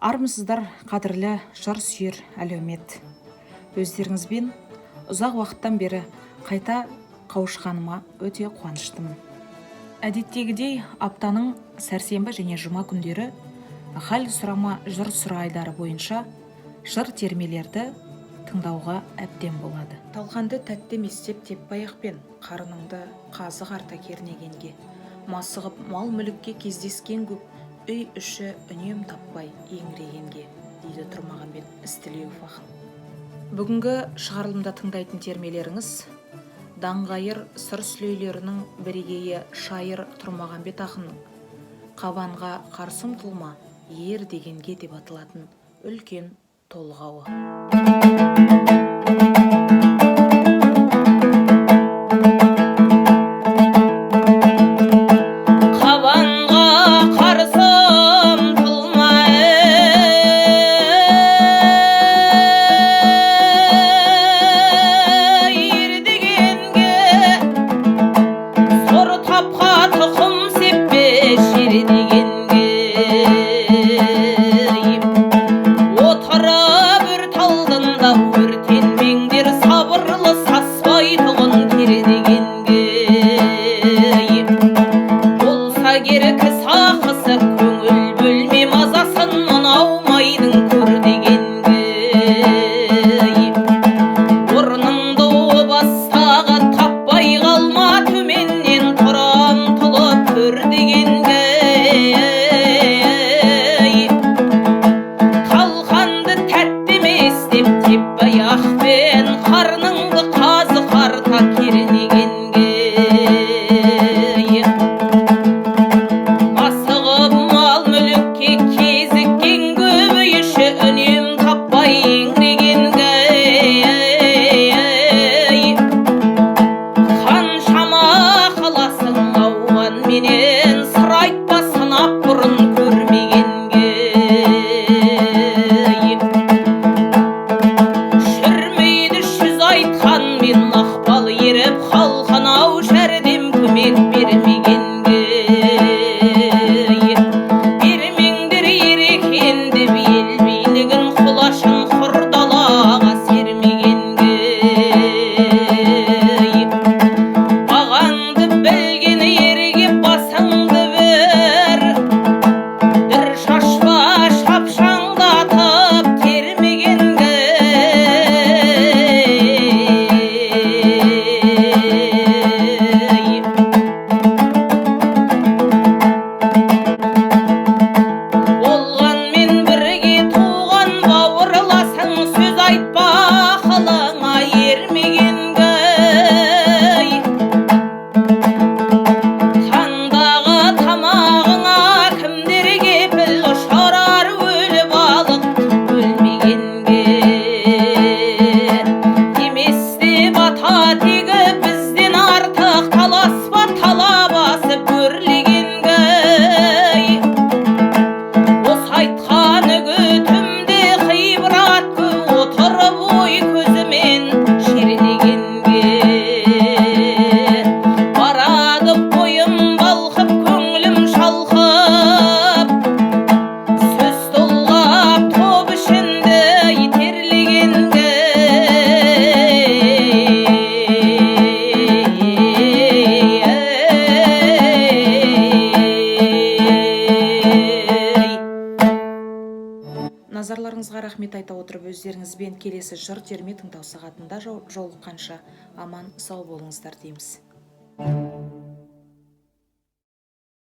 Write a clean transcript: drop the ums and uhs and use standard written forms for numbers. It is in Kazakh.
Армысыздар, қадірлі жыр сүйер әлеумет! Өздеріңізбен ұзақ уақыттан бері қайта қауышқаныма өте қуаныштымын. Әдеттегідей аптаның сәрсенбі және жұма күндері «Хал сұрама, жыр сұра» айдары бойынша жыр термелерді тыңдауға әбден болады. Талқанды тәтті емес деп теппей аяқпен, қарыныңды қазы қарта кернегенге, масығып мал мүлікке кездескен көп, үй іші үнем таппай еңірегенге, дейді Тұрмағамбет Ізтілеуов ақын. Бүгінгі шығарылымда тыңдайтын термелеріңіз даңғайыр сыр сүлейлерінің бірегейі шайыр Тұрмағамбет ақынның «Қабанға қарсы ұмтылма, ер дегенге» деп аталатын үлкен толғауы. Қабанға қарсы ұмтылма, ер дегенге, сор тапқа тұқым сеппе, жер дегенге. Отырып өрт алдында өртенбеңдер, сабырлы саспайтұғын кер дегенге. Болса керек сақысы, көңіл бөлме, мазасын мынау майдың көр дегенге. Орныңды о бастағы таппай қалма, төменнен тұра ұмтылып төр дегенге. Талқанды тәтті емес деп теппей аяқпен, қарныңды қазы қарта кернегенге. Асығып мал мүлікке кезіккен көп, үй іші үнем таппай еңірегенге. Қаншама қыласың ауғанменен, сыр айтпа сынап бұрын көрмегенге. Шүрмейді жүз айтқанмен мақпал еріп, халқына ау жәрдем көмек бермегенге. Бермеңдер ер екен деп ел билігін, құлашын құр далаға сермегенге. Ағаңды білген ерге басыңды бір дүр шашпа, шапшаңдатып термегенге. Болғанмен бірге туған бауырласың, сөз айтпа ақылыңа ермегенге. Таңдағы тамағыңа кімдер кепіл, ұшырар өлі балық өлмегенге. Емес деп ата тегі бізден артық, таласпа тала басып өрлегенге. Осы айтқан үгітімде ғибрат көп, отырып ой көзімен шернегенге. Барады бойым балқып, көңілім шалқып, сөз толғап топ ішінде терлегенге. Назарларыңызға рахмет айта отырып, өздеріңізбен келесі жыр терме тыңдау сағатында жолыққанша аман сау болыңыздар дейміз.